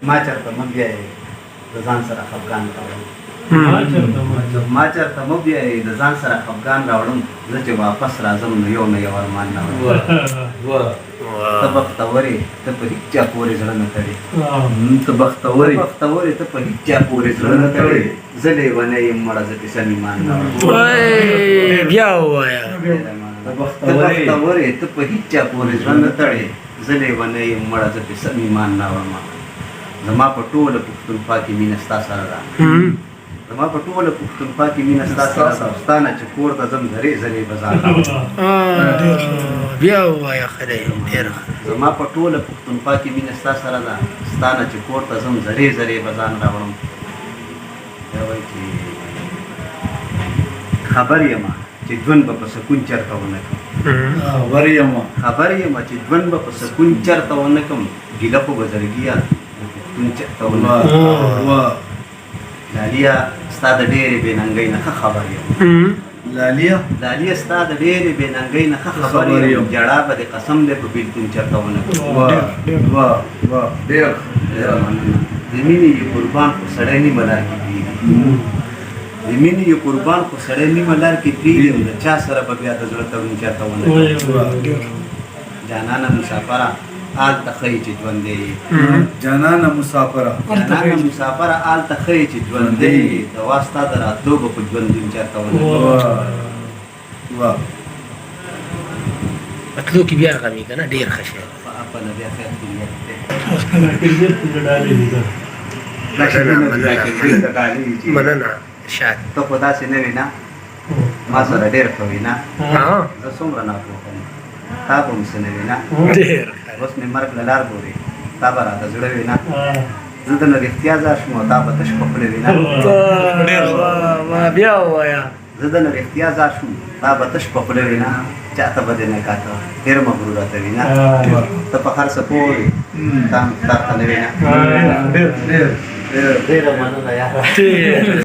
ما چرته مه بیایې، د ځان سره خفګان راوړم. ما چرته مه بیایې، د ځان سره خفګان راوړم. زه چې واپس راځم نو یو نه یو ارمان راوړم. ته بختور یې، ته په هیچا پورې زړه نه تړې. ته بختور یې، بختور یې، ته په هیچا پورې زړه نه تړې. زه لیونی یم مړه، زه پې سم ایمان نه وړم. بیا ووایه. ته ته بختور یې، بختور یې، ته په هیچا پورې زړه نه تړې. زه لیونی یم مړه، زه پې سم ایمان نه وړم. زما په ټوله پښتونخوا کې مینه ستا سره ده. زما په ټوله پښتونخوا کې مینه ستا سره ده، ستا نه چې کور ته ځم ذرې ذرې به ځان راوړم. بیا ووایه. ښه دی، ډېر ښه. زما په ټوله پښتونخوا کې مینه ستا سره ده، ستا نه چې کور ته ځم ذرې ذرې به ځان راوړم. بیا وایي چې خبر یم چې ژوند به په سکون چرته ونه کړم. خبر یم، خبر یم چې ژوند به په سکون چرته ونه کړم، ګیله خو به زړګیه د پښتون چرته ونه کړم. واه. لالیه، ستا د ډېرې بې ننګۍ نه ښه خبر یم. لالیه، لالیه، ستا د ډېرې بې ننګۍ نه ښه خبر یم، جړا به دې قسم دی په بېلتون چرته ونه کړم. واه واه واه، ډېر. ډېره مننه. د مینې یې قربان خو سړی نیمه لار کې پرېږدي. د مینې یې قربان خو سړی نیمه لار کې پرېږدي، او د چا سره به بیا د زړه تړون چرته ونه کړم. جانانه مسافره، هلته ښه یې چې ژوندی یې. جانانه مسافره، جانانه مسافره، هلته ښه یې چې ژوندی یې، دوا ستا د راتلو به په ژوندون چرته ونه کړم. واه واه. په تلو کې بیا غمي که نه؟ ډېر ښه شی. په خپله بیا خیر خیریت دی. دا شعرونه بیا کې ته ډالۍ چې مننه ارشاد. ته خو داسې نه وې نه، ما سره ډېر ښه وې نه. ها. زه څومره ناپوهه وم، تا به هم څه نه وې نه. ډېر ښه. اوس مې مرګ له لار ګورې، تا به راته زړه وې نه. زه د نه رښتیا ځار شوم او تا به تش په خوله وې نه. واه واه، بیا ووایه. زه د نه رښتیا ځار شوم، تا به تش په خوله وې نه. چاته به دې نه کاته، ډېر مغرور راته وې نه. ته په هر څه پوه وې، تا هم تا ته نه وې نه. ډېر ډېر. ډېره مننه یاره. ډېر.